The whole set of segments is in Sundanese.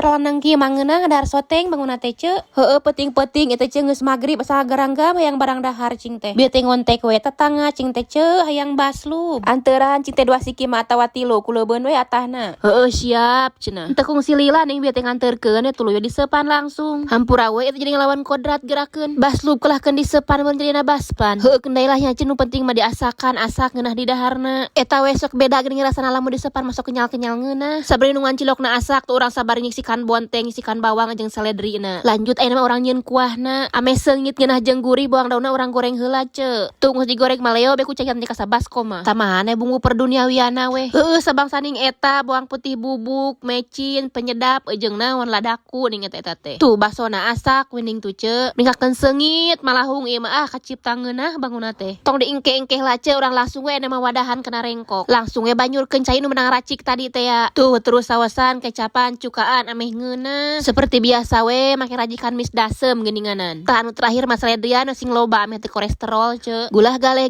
Salaneng kieu mah ngeunah dahar soteng bangunna teh, ce. Heueuh, peuting-peuting eta, ce, geus magrib asa garanggam hayang barang dahar cing teh. Bieu teh ngontek we tetangga cing teh, ce, hayang baslub. Anteran cing teh dua siki mah atawa tilu kuleubeun we atahna. Heueuh, siap cenah. Teu kungsi lila ning bieu teh nganterkeun we, tuluy we disepan langsung. Hampura we eta jadi ngelawan kodrat gerakeun. Baslub kelahkeun disepan mun jadina baspan. Heueuh, kendai lah nya, ce, nu penting mah diasakan, asak ngeunah di daharna. Eta we sok beda geuning rasana lamun disepan, masuk kenyal-kenyal ngeunah. Sabari nu ngancilokna asak tuh urang sabar nyisikan bonteng, nyisikan bawang jeung seledrina. Lanjut ayeuna mah urang nyieun kuahna. Ame seungit ngeunah jeung gurih, bawang daunna urang goreng heula, ce. Tuh, geus digoreng mah leo be ku cai ka sabaskom mah. Tambahan bumbu perduniawiana we. Heueuh, sabangsaning eta bawang putih bubuk, mecin, penyedap jeung naon ladaku ning eta eta teh. Tuh, basona asak wening tuh, ce. Mingkakeun seungit malahung ieu mah, ah, kacipta ngeunah bangunna teh. Tong diengke-engkeh lah, ce, urang langsung we mah wadahan kena rengkok. Langsung we banyurkeun cai nu menang racik tadi teh ya. Tuh, terus sawasan, kecapan, cukaan ameh ngeunah. Seperti biasa we make rajikan mis dasem geuninganan. Tah, anu terakhir mah seledrian sing loba ameh teu kolesterol, ce. Gulah galeh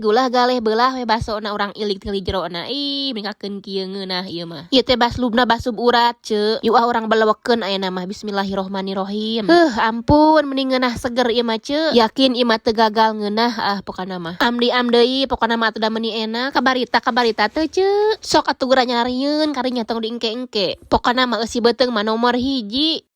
beulah we basona, urang ilik tinggal jerona. Ih, mingkakeun kieu ngeunah ieu mah. Ieu teh baslubna baslub urat, ce. Yuk ah, urang belewekeun ayeuna mah. Bismillahirrohmanirrohim. Heuh, ampun, mending ngeunah seger ieu mah, ce. Yakin ieu mah teu gagal ngeunah, ah, pokona mah. Amdi am deui pokona mah atuh da meuni enak. Kabarita kabarita teu, ce? Sok atuh geura nyarieun karinya, tong diengke-engke. Pokona mah eusi beuteung mah nomor 1.